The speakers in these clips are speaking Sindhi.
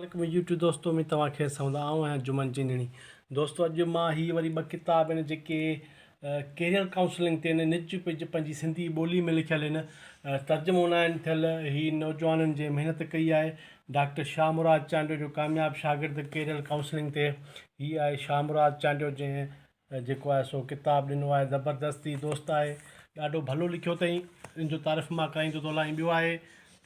عليڪم يوٽيوب دوستو اميد توهان خير سان هوندا آئون آهيان جمن جنجهڻي دوستو اڄ مان هي وري ٻه ڪتاب آهن جيڪي ڪيريئر ڪائونسلنگ تي آهن نج پج پنهنجي سنڌي ٻولي ۾ لکيل آهن ترجمو نه آهن ٿيل هي نوجوانن جي محنت ڪئي آهي ڊاڪٽر شاهه مراد چانڊيو جو ڪامياب شاگرد ڪيريئر ڪائونسلنگ تي هي آهي شاهه مراد چانڊيو جنهن جيڪو آهي سو ڪتاب ڏنو آهي زبردست هي دوست آهي ڏاڍو ڀلو لکيو اٿئي ان جو تعارف مان ڪرائيندو ٿو هلان ۽ ٻيو آهي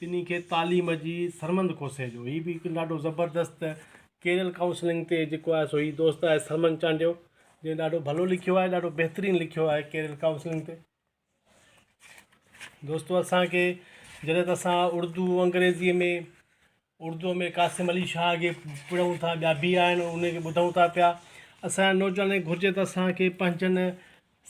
تنهي کي تعليم جي سرمند کوسي جو هي به هڪ ڏاڍو زبردست ڪيريئر ڪائونسلنگ تي جيڪو آهي سو هي دوست آهي سرمند چانڊيو جنهن ڏاڍو ڀلو لکيو آهي ڏاڍو بهترين لکيو آهي ڪيريئر ڪائونسلنگ تي. دوستو اسان کي جڏهن ته اسان اردو انگريزيء ۾ اردوء ۾ قاسم علي شاهه کي پڙهون ٿا ٻيا به آهن ان کي ٻڌون ٿا پيا اسان جي نوجوانن کي گهرجي ته اسان کي پنهنجن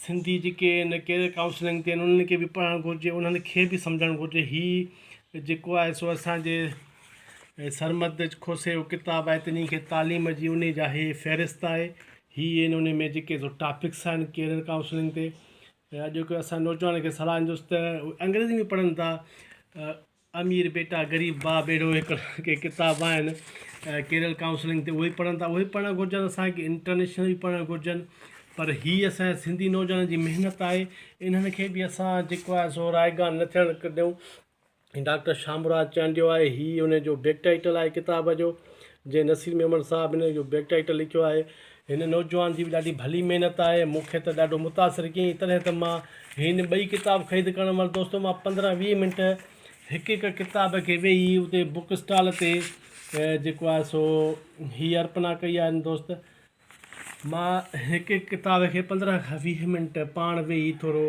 سنڌي جيڪي آهن ڪيريئر ڪائونسلنگ تي آهن انهن کي به پڙهڻ گهرجي انهن کي به سمجهڻ گهرجي هي جيڪو آهي سو اسانجي سرمد کوسي جو ڪتاب آهي تنهن کي تعليم جي ان جا هي فهرست آهي هي آهن ان ۾ جيڪي سو ٽاپڪس آهن ڪيريئر ڪائونسلنگ تي ۽ اڄوڪي اسان نوجوانن کي صلاح ڏيندس ته اهي انگريزي ۾ پڙهن ٿا امير بيٽا غريب باپ اهڙو هڪ ڪي ڪتاب آهن ڪيريئر ڪائونسلنگ تي اهي پڙهن ٿا اهي پڙهڻ گهرجن اسانکي انٽرنيشنل به پڙهڻ گهرجن پر هي اسانجي سنڌي نوجوانن جي محنت آهي انهن کي به اسان جيڪو آهي سو رائگان نه ٿيڻ ڏيون ڊاڪٽر شاهه مراد چانڊيو آهي هي ان جو بيڪ ٽائيٽل آهي ڪتاب جو جنهن نصير ميمڻ صاحب ان جو بيڪ ٽائيٽل لکيو آهي هن نوجوان جي به ڏاڍي ڀلي محنت آهي مون کي ته ڏاڍو متاثر ڪيائين تڏهن ته مان هن ٻئي ڪتاب خريد ڪرڻ مهل دوستو مان 15 20 منٽ هڪ هڪ ڪتاب کي ويهي اتي بڪ اسٽال تي جيڪو آهي سو هي ارپنا ڪئي آهي دوست مان هڪ هڪ ڪتاب کي 15 کان 20 منٽ پاڻ ويهي ٿورو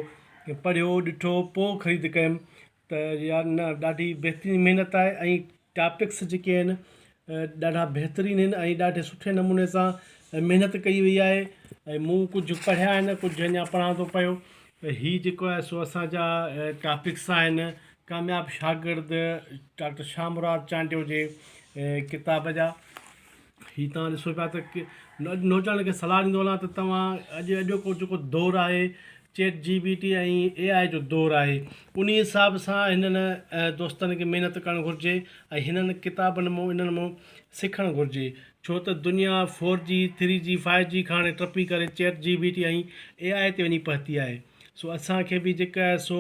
پڙهيو ڏٺو پوء خريد ڪيم ته يار نه ڏاڍي بهترين محنت آهي ۽ ٽاپڪس جيڪي آهن ڏاڍا بهترين آهن ۽ ڏاڍي سٺي نموني سان محنت ڪئي وئي آهي ۽ مون ڪجهه پڙهيا آهن ڪجهه اڃا پڙهان ٿو پيو ته هي جيڪو آهي سو اسان جا ٽاپڪس آهن ڪامياب شاگرد ڊاڪٽر شاهه مراد چانڊيو جي ڪتاب جا هي توهان ڏسو پيا ته اڄ نوجوانن کي صلاح ڏيندو هلان ته توهان اڄ اڄوڪو جيڪو دور آهي chat G P T ۽ A I جو دور آهي انهي حساب سان هنن دوستن کي محنت ڪرڻ گهرجي ۽ هنن ڪتابن مون انهن مون سکڻ گهرجي ڇو ته دنيا four G three G five G کان هاڻي ٽپي ڪري چيٽ جي بي ٽي ۽ اي آء تي وڃي پهتي آهي سو اسان کي به جيڪا سو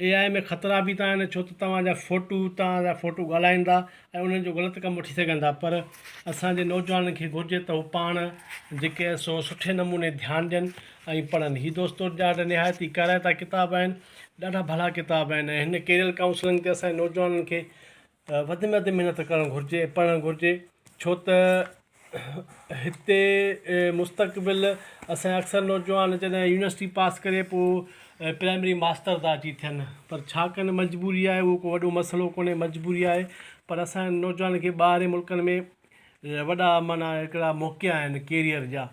اي آء ۾ خطرا به ته آهن ڇو ته توهان جا فوٽو توهان جا فوٽو ڳالهائيندا ۽ انهن جو غلط ڪم وٺي سگهن ٿا پر اسان جي نوجوانن کي گهرجي ته هو پاڻ جيڪي آهي سو سٺي نموني ڌيان ڏين ۽ پڙهن هي دوستو ڏاڍا نهايت ئي ڪارائتا ڪتاب آهن ڏاڍا ڀلا ڪتاب آهن ۽ هن ڪيريئر ڪائونسلنگ تي اسان جي نوجوانن کي وڌ ۾ وڌ محنت ڪرڻ گهرجي ۽ پڙهڻ گهرجي ڇو ته هتي مستقبل اسان جا اڪثر نوجوان جڏهن يونيورسٽي پاس ڪري پوء پرائمري ماستر ٿا اچي ٿين پر ڇا ڪن مجبوري آهي اهو ڪو وڏو مسئلو ڪونهي مجبوري آهي پر اسان جي نوجوانن کي ٻاهرين ملڪن ۾ وڏا معنيٰ هڪڙا موقعا آهن ڪيريئر جا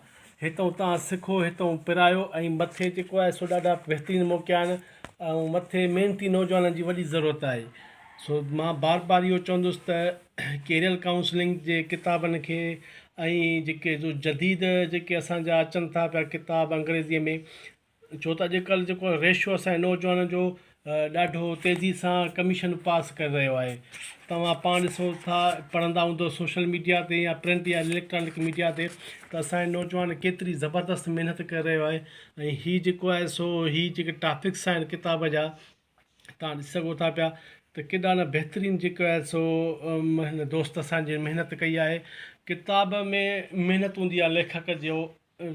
هتئون تان سکو هتئون پرايو ۽ مٿي جيڪو آهي سو ڏاڍا بهترين موقعا آهن ۽ مٿي محنتي نوجوانن جي وڏي ضرورت آهي سو مان بار بار اهو چوندس ته ڪيريئر ڪائونسلنگ جي ڪتابن کي ۽ جيڪي جو جديد جيڪي اسان جا اچن ٿا پيا ڪتاب انگريزيء ۾ ڇو ته اڄڪلهه جيڪو ريشو اسان جي نوجوانن جو ڏاڍو تيزي سان ڪميشن پاس ڪري رهيو آهي توهان پاڻ ڏسو ٿا پڙهندا هوندو سوشل ميڊيا تي يا پرنٽ يا اليڪٽرانڪ ميڊيا تي ته اسان جي نوجوان ڪيتري زبردست محنت ڪري رهيو آهي ۽ هي جيڪو آهي سو هي جيڪي ٽاپڪس آهن ڪتاب جا توهان ڏسي سگهو ٿا پيا ته ڪيڏا نه بهترين جيڪو آهي سو هن دوست اسان جي محنت ڪئي آهي ڪتاب ۾ محنت هوندي آهي ليکڪ جو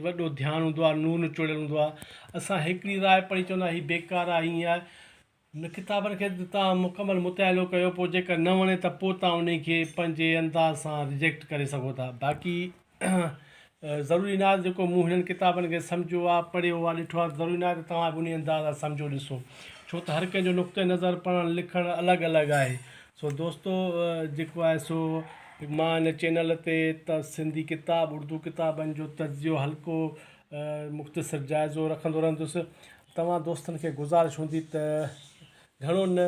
وڏو ڌيان هوندو آهي نور نچوڙيل هوندو آهي اسان هڪڙي راء پڙهي چوندا هي بيڪار آهي هيئن آهي هن ڪتابن کي توهان مڪمل مطالعو ڪيو پوء جيڪر نه وڻي ته پوء توهان انهي کي پنهنجي انداز سان ريجيڪٽ ڪري سگهو ٿا باقي ضروري ناهي ته جيڪو مون هنن ڪتابن کي سمجهيو آهي، پڙهيو آهي، ڏٺو آهي ته ضروري ناهي ته توهان به انهي انداز سان سمجهو ڏسو. ڇو ته هر ڪنهن جو نقطه نظر پڙهڻ لکڻ الڳ الڳ آهي. سو دوستو جيڪو آهي سو مان هن چينل تي ته سنڌي ڪتاب اردو ڪتابن جو تجزيو هلڪو مختصر جائزو رکندو رهندس. توهان دوستن کي گذارش هوندي ته گهڻو نه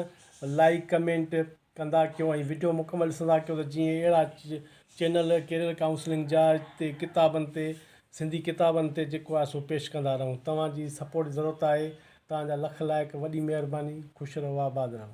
لائيڪ ڪمينٽ ڪندا ڪيو ۽ وڊيو مڪمل ڏسندا ڪيو ته جيئن اهڙا چينل ڪيريئر ڪائونسلنگ جا تي ڪتابن تي سنڌي ڪتابن تي جيڪو آهي سو پيش ڪندا رهون توهان جي سپورٽ جي ضرورت آهي توهان جا لک لائق وڏي مهرباني خوش رهو آباد رهو.